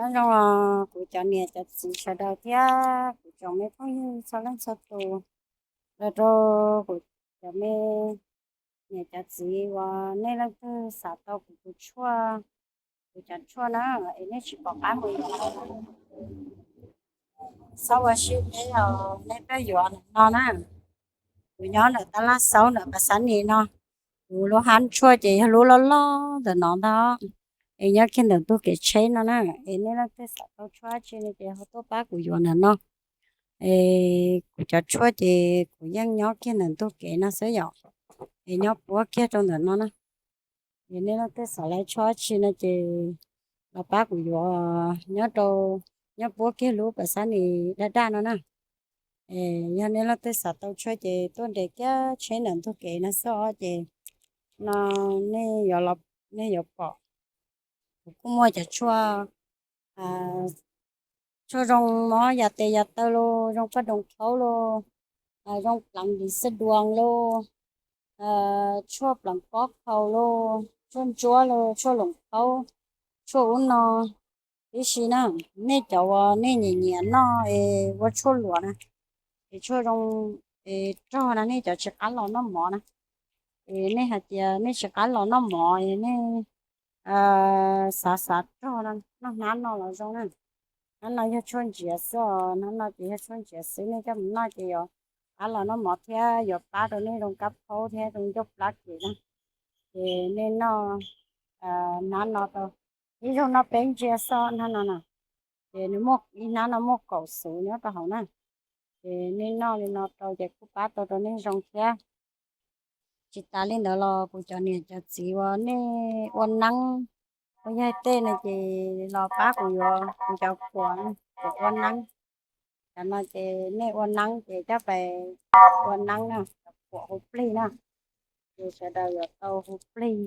Nyob zoo kuv cov niam cov txiv sawv daws thiab kuv cov me phooj ywg txhua leej txhua tus, los rau kuv cov me niam cov txiv uas nej leej twg xav tau kuv tus tshuaj, kuv cov tshuaj na, es nej tsis pom qab mus yuav, txhob ua siab deb os, nej tuaj yuav ntawm no na. Kuv nyob ntawm tab laj xaub ntawm pas xab nis no. Kuv lub hab tshuaj ces yog lub loj loj ntawm no ntag, es nyob kiag ntawm ntug kev tsheb no na. Es nej leej twg xav tau tshuaj dab tsi no ces ho tuaj pab kuv yuav ntawm no. Es kuv cov tshuaj ces kuv yeej nyob kiag ntawm ntug kev no xwb yom, es nyob puab kiag rau ntawm no na. Es nej leej twg xav lawv tshuaj dab tsi no ces los pab kuv yuav nyob rau, nyob puab kiag lub pas xab nis daj daj no na. Es yog nej leej twg xav tau tshuaj ces tuaj nres kiag tsheb ntawm ntug kev no xwb os, ces no nej yuav, nej yuav pom. Kuv kuj muaj cov tshuaj, tshuaj zoo mob ya tes ya taw los, zoo koj doos khaub los, zoo pleev lis xab duas los, tshuaj pleev pob khaus los, tshuaj ntsuab los, tshuaj loos khaub, tshuaj ub no tib si na. Nej cov uas nej nyiam nyiam noj es ua tshuaj luam na, es tshuaj zoo es rog na, nej cov tsis qab los noj mov na, es nej hais tias nej tsis qab los noj mov es nej xav xav rog no, noj hnab no los zoo na. Hnab no yog tshuaj ntsiav xwb os, hnab no ces yog tshuaj ntsiav xwb, nej coj mus noj ces yuav qab los noj mov thiab yuav pab rau nej zoo kab phaub thiab zoo ncauj plab kev na. Ces nej noj hnab no rau, ib zaug noj peb ntsiav xwb hnab no na. Ces nws muaj ib hnab no muaj kaum xuv nyob rau hauv na. Ces nej noj li no rau ces kuj pab tau rau nej zoo thiab. Tsis tas li ntawd los kuv cov niam cov txiv uas nej ua neeb, ua yaig tej no ces los pab kuv yuav kuv cov khuam, kuv ua neeb. Cov no ces nej ua neeb ces coj pais ua neeb na, cov khuam hu plig na. Ces sawv daws yuav tau hu plig,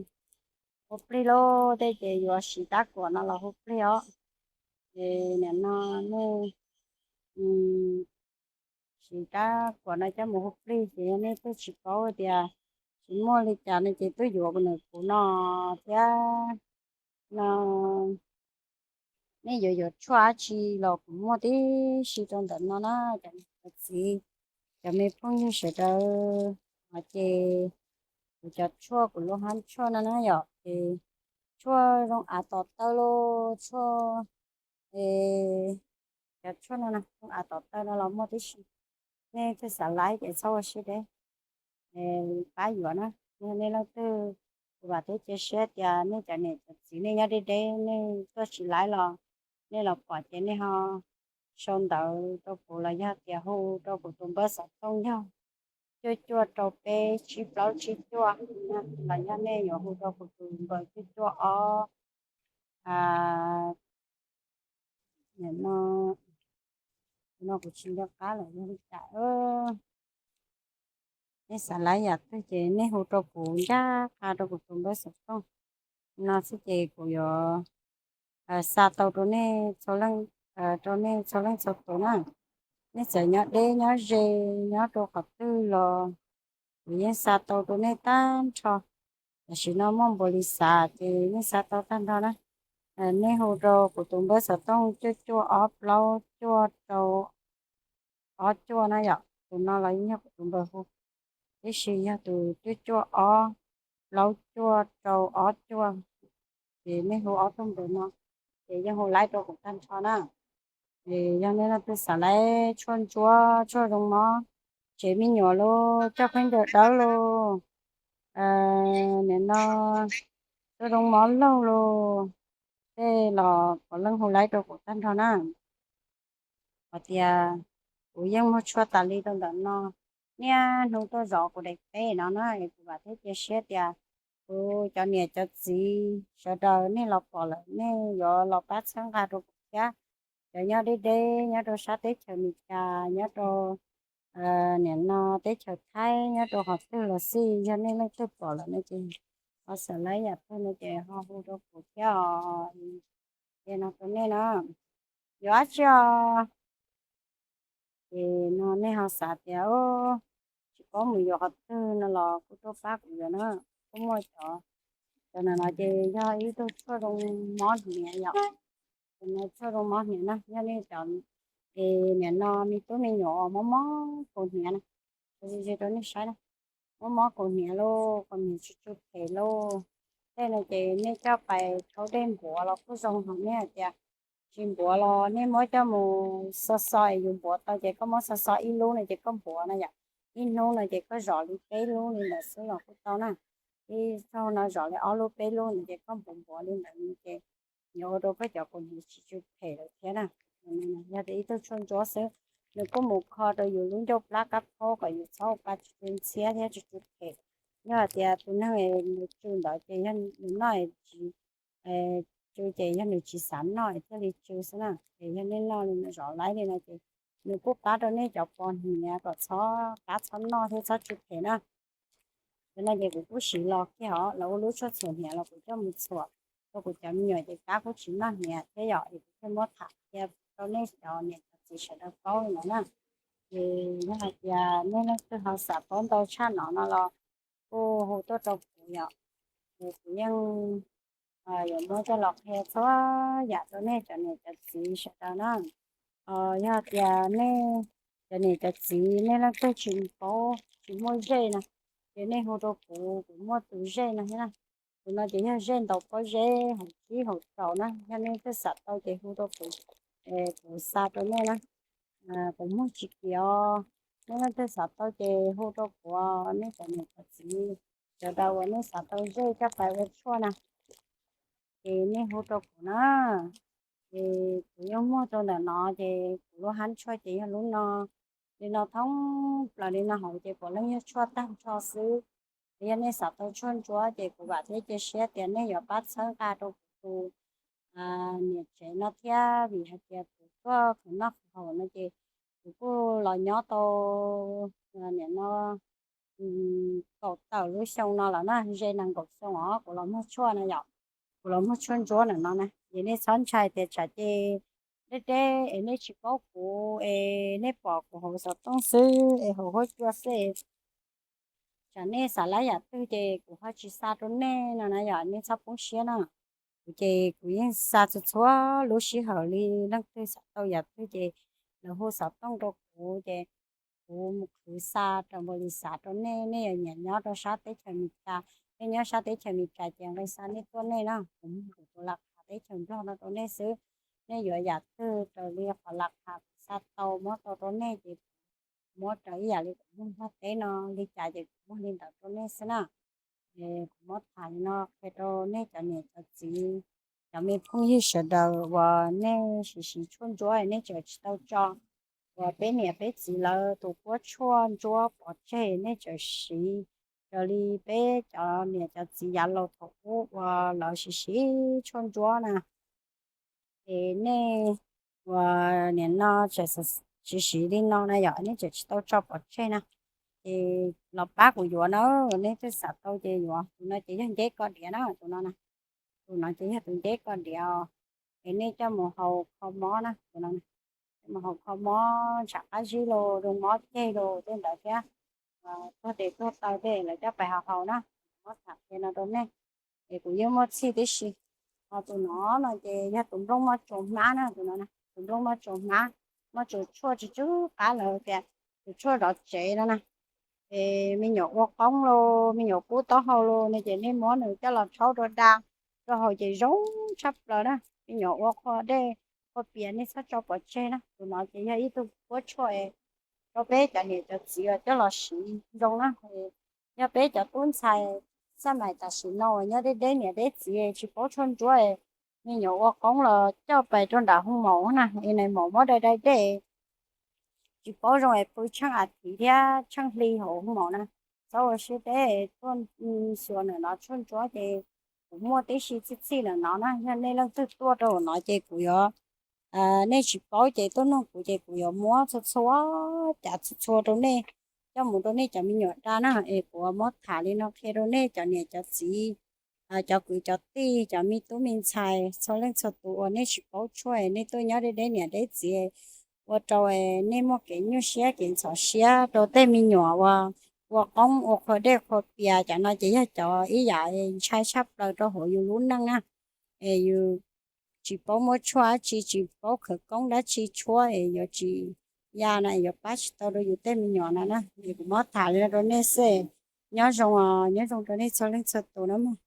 hu plig lauj, tej ces yuav siv rab khuam no los hu plig os. Ces nim no nej siv rab khuam no coj mus hu plig, ces yog nej twb tsis paub tias tsis muaj li cas no ces tuaj yuav nws kuv no thiab no. Nej yuav yuav tshuaj dab tsi los kuv muaj tib si rau ntawm no na, cov niam cov txiv, cov me phooj ywg sawv daws. Ces kuv cov tshuaj kuv lub hab tshuaj no na yom, ces tshuaj zoo av tom taw los, tshuaj, cov tshuaj no zoo av tom taw no los muaj tib si. Nej twg xav laib ces txhob ua siab deb, pab yuav na. Nej leej twg, kuv vam thiab cia siab tias nej cov niam cov txiv nej nyob deb deb, nej tuaj tsis laib los nej los pom ces nej ho sau ntawv rau kuv los yog tias hu rau kuv tus npawb xov tooj yog cuaj cuaj rau peb tsib plaub tsib cuaj, los yog nej yuav hu rau kuv tus npawb cuaj cuaj ob. No, no kuv tsis nco qab lawm yog li cas. Nej xav laib yam twg ces nej hu rau kuv ncaj qha rau kuv tus npawb xov tooj no xwb ces kuv yuav xa tau rau nej, rau nej txhua leej txhua tus na. Nej txawm nyob deb nyob ze, nyob rau qhov twg los kuv yeej xa tau rau nej tag nrho. Tam sim no muaj npaum li xav ces yeej xa tau tag nrho na. Nej hu rau kuv tus npawb xov tooj cuaj cuaj ob plaub cuaj rau ob cuaj na yom. Tus no los yeej yog kuv tus npawb hu, tiam sis yog tus cuaj cuaj ob plaub cuaj rau ob cuaj, ces nej hu ob tug npawb no ces yeej hu laib rau kuv tag nrho na. Yog nej leej twg xav laib tshuaj ntsuab, tshuaj zoo mob tsev me nyuam los, coj khaub ncaws dawb los, nim no tshuaj zoo mob laug los, tej los puav leej hu laib rau kuv tag nrho na. Hos tias kuv yeej muag tshuaj tas li rau ntawm no, niaj hnub tuaj zov kuv daim teb no na. Es kuv vam thiab cia siab tias kuv cov niam cov txiv sawv daws nej los pom lawm nej yuav los pab txhawb nqa rau kuv thiab. Cov nyob deb deb nyob rau sab teb chaws Amelikas, nyob rau nim no teb chaws Thaib, nyob rau qhov twg los xij, yog nej leej twg pom lawm no ces ho xav laib yam twg no ces ho hu rau kuv thiab os. Ces no rau nej na, yuav dab tsi os? Ces no nej ho xav tias tsis paub mus yuav qhov twg no los kuj tuaj pab kuv yuav na. Kuj muaj cov, cov no no ces yog ib tug tshuaj zoo mob hniav yom. Txhua zoo mob hniav na, yog nej cov, es nim no me tub me nyuam mob mob kaus hniav na, kuv tsis tsis rau nej saib na, mob mob kaus hniav lauj, kaus hniav tsw tsw phem lauj, tej no ces nej coj pais rhaub dej npuav los kuj zoo, hos nej hais tias tsis npuav los nej muab coj mus xo xo es yus npuav tau ces koj muab xo xo ib lub no ces koj npuav na yom, ib hnub no ces koj zom li peb lub li ntawd xwb los kuj tau na. Ib zaug no zom li ob lub peb lub no ces koj npuav npuav li ntawd ces yuav ua rau koj cov kaus hniav tsis tsw phem lawm thiab na. Yog tias ib tug tshuaj ntsuab xwb, nws kuj mus kho rau yus lub ncauj plab kab phaub kom yus txhob ua pa tsw tsw ntxhiab thiab tsw tsw phem. Yog hais tias tus neeg nws tsw ntawd ces yog nws noj tsis tsw ces yog nws tsis xav noj thiaj li tsw xwb na. Ces yog nej noj li zom laib li no ces nws kuj pab rau nej cov pos hniav kom txhob qab txhob noj thiab txhob tsw phem na. Cov no ces kuv kuj siv los kiag os, los ua lub tshuaj txhuam hniav los kuv coj mus txhuam rau kuv cov me nyuam ces kab kuj tsis noj hniav thiab yom. Es kuv thiaj muab tham qhia rau nej cov niam cov txiv sawv daws paub li no na. Ces yog hais tias nej leej twg ho xav paub ntau tshaj no no los kuj hu tuaj rau kuv yom, ces kuv yeej yuav muab coj los qhia txhua yam rau nej cov niam cov txiv sawv daws na. Yog tias nej cov niam cov txiv nej leej twg tsis paub tsis muaj zej na, ces nej hu rau kuv, kuv muaj tus zej no thiab na. Tus no ces yog zej ntaus pob zeb hauv tsib hauv rau na, yog nej twg xav tau ces hu rau kuv, kuv xa rau nej na. Kuv muag tsis kiv os, nej leej twg xav tau ces hu rau kuv, nej cov niam cov txiv sawv daws uas nej xav tau zej coj pais ua tshuaj na, ces nej hu rau kuv na. Ces kuv yeej muag rau ntawm no, ces kuv lub hab tshuaj ces yog lub no, li no thoob plaws li no hauv ces puav leej yog tshuaj tag nrho xwb. Yog nej xav tau tshuaj ntsuab ces kuv vam thiab cia siab tias nej yuav pab txhawb nqa rau kuv tus niam tsev no thiab, vim hais tias kuv tuaj khwv noj khwv haus no ces kuv kuj los nyob tau nim no kaum tawm lub xyoo no lawm na, ze nees nkaum xyoo os kuv los muag tshuaj no yom, kuv los muag tshuaj ntsuab ntawm no na. Ces nej txhob ntshai tias tsam ces deb deb es nej tsis paub kuv es nej pom kuv hauv xov tooj xwb es hauv huab cua xwb, tsam nej xav lab yam twg ces kuv ho tsis xa rau nej no na yom, nej txhob poob siab na. Kuv ces kuv yeej xa txhua txhua lub sij hawm li, leej twg xav tau yam twg ces lawv hu xov tooj rau kuv ces kuv mus khwv xa raws npaum li xav rau nej. Nej yuav nyiam nyob rau sab teb chaws Amelikas, nej nyob sab teb chaws Amelikas ces nqis xa nej tuaj nej na, kuv muag kuv tus laj qhas teb chaws Nplog no rau nej xwb. Nej yuav yam twg raws li qhov laj qhas kuv xa tau muab tau rau nej ces muab raws ib yam li kuv muag Nplog teb no li cas ces kuv muag li ntawd rau nej xwb na. Kuv muab tham li no qhia rau nej cov niam cov txiv, cov me phooj ywg sawv daws uas nej siv siv tshuaj ntsuab nej tseem tsis tau tso, uas peb niam peb txiv lawv tus kuab tshuaj ntsuab pov tseg nej tseem siv, raws li peb cov niam cov txiv yav laus thaum ub uas lawv siv siv tshuaj ntsuab na, es nej uas nim no tseem siv siv li no na yom, nej tseem tsis tau tso pov tseg na, ces los pab kuv yuav na. Nej twg xav tau ces yuav. Tus no ces yog nceb ko diav na, tus no na, tus no ces yog tus nceb ko diav, es nej coj mus haus kho mob na, tus no, coj mus haus kho mob ntshav qab zib los zoo mob ceg los tej ntawd thiab, tuag tes tuag taw tej lawv coj pais haus haus na. Muab tham qhia no rau nej, es kuv yeej muaj txhij tib si. Ho tus no no ces yog tus nplooj moj tsuas hmab na, tus no, tus nplooj moj tsuas hmab, moj tsuas tshuaj tsw tsw qab lawv tias tus tshuaj zov tsev no na. Es me nyuam ua qoob los me nyuam kub taub hau los no ces nej muab nws coj los rhaub rau da rau haus ces zoo tshaj plaws na. Me nyuam ua qhua dej qhua pias nej txhob tso pov tseg na. Tus no ces yog ib tug kuab tshuaj rau peb cov niam cov txiv coj los siv zoo na. Yog peb cov tub ntxhais xaj mais tam sim no uas nyob deb deb niam deb txiv tsis paub tshuaj ntsuab, me nyuam ua qoob los coj pais rau nram hoo maum na, es nais maum muab dai dai dej, tsis paub zoo es pw tsheej a thiv thiab tsheej hli hauv hoo maum na. Txhob ua siab deb, tuaj xyuas ntawm no tshuaj ntsuab ces kuv muaj tib si txhij txhij ntawm no na. Yog nej leej twg tuaj rau hauv no ces kuv yuav, nej tsis paub ces tuaj nug kuv ces kuv yuav muab txhua txhua, cav txhua txhua rau nej, coj mus rau nej cov me nyuam da na. Es kuv muab tham li no qhia rau nej cov niam cov txiv, cov kwv cov tij, cov me tub me ntxhais txhua leej txhua tus uas nej tsis paub tshuaj, nej tuaj nyob deb deb niam deb txiv, ua rau nej muaj kev nyuaj siab kev ntxhov siab rau tej me nyuam uas ua qoob ua qhua dej qhua pias. Cov no ces yog cov ib yam ntshai tshaj plaws rau hauv yus lub neej na. Es yus tsis paub muab tshuaj dab tsi, tsis paub khawv koob dab tsi tshuab es yuav tsis ya na, yuav pab tsis tau rau yus tej me nyuam no na. Es kuv muab tham li no rau nej xwb. Nyob zoo os, nyob zoo rau nej txhua leej txhua tus na mog.